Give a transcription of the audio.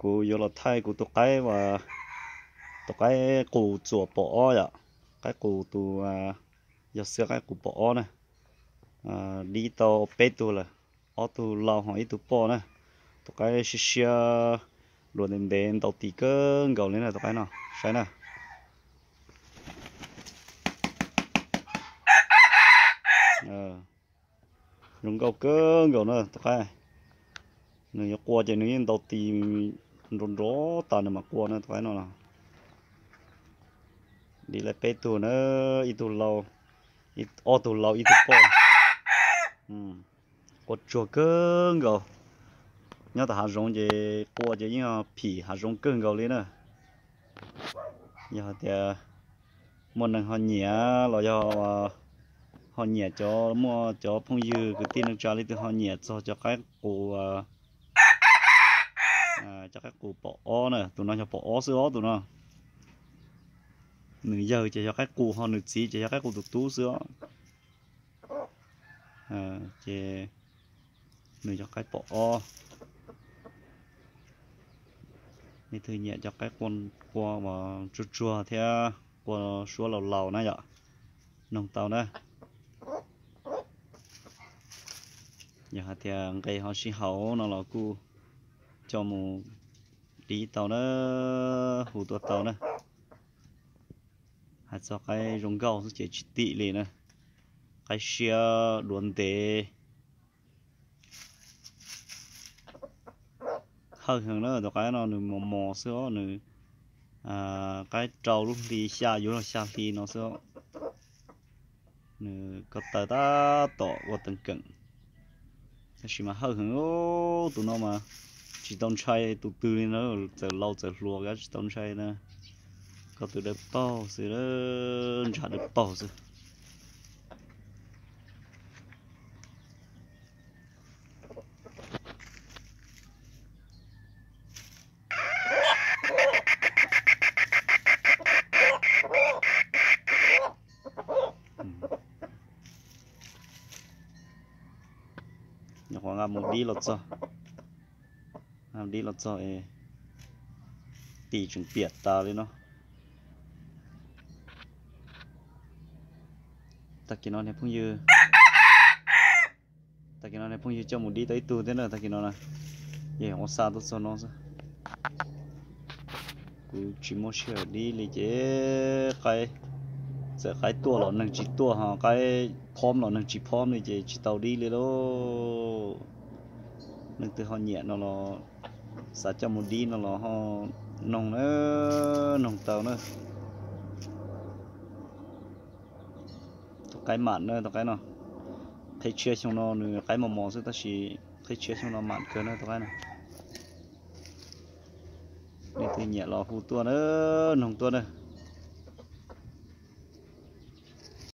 Kuv yuav los thaij kuv tus qaib, tus qaib qus txuas pom ob yom. Qaib qus tus, yog xiab qaib qus pom ob na. Dib tau peb tug lawm, ob tug lau ho ib tug poj na. Tus qaib siab siab, duav ntev ntev, ntaus tis kawg nkaus li na tus qaib no, saib na. Zoo nkauj kawg nkaus na tus qaib. Nws yuav qua ces nws yeej ntaus tis nrov nrov tas nws mam qua na tus qaib no. Dib lawm peb tug na, ib tug lau, ob tug lau ib tug poj. Qua tsuag kawg nkaus. Nyob tom hav zoov ces qua ces yeej phim hav zoov kawg nkaus li na. Yog hais tias muaj neeg ho nyiam los yog ho nyiam cov, muaj cov phooj ywg kwv tij neej tsa leej twg ho nyiam txog cov qaib qus, cov qaib qus pom ob na, tus no yog pom ob xwb os tus no. Nws yawg ces yog qaib qus ho nws txiv ces yog qaib qus tus tub xwb os. Ces nws yog qaib pom ob. Leej twg nyiam cov qaib qua, qua uas tsuag tsuag thiab qua suab laus laus na yom, noog tau na. Yog hais tias nqe ho sib haum no los kuj coj mus dib tau na, hu tuaj tau na. Hais txog qaib zoo nkauj xwb ces tsis tim li na. Qaib siab duav ntev. Hawj heev na tus qaib no nws mos mos xwb os, nws qaib rau lub hli xya yuav luag xya hli no xwb os. Nws ko taw tab tom ua teev keem, tab sis mas hawj heev. Tus no mas tsis tau ntshai tus twg li na, txawm laus txawm hluas kav tsis tau ntshai na. Ko tw dawb paug xwb, ntshav dawb paug xwb. Nyuam qhuav nqa mus dib los txog, nqa dib los txog es tis tseem piam tas li no. Tag kis no niag phooj ywg, tag kis no niag phooj ywg coj mus dib tau ib tug thiab na tag kis no na. Yog ua xa tuaj txog no xwb. Kuv tsis muaj sij hawm dib li ces qaib, txawm qaib tuaj los neeg tsis tuaj ho qaib phob los neeg tsis phob li ces tsis tau dib li lauj. Leej twg ho nyiam no los xav coj mus dib no los ho noog na, noog tau na. Tus qaib mam na tus qaib no, qhib tshiab xyoo no nws qaib mos mos xwb tab sis qhib tshiab xyoo no mam kawg na tus qaib no. Leej twg nyiam los hu tuaj na, noog tuaj na.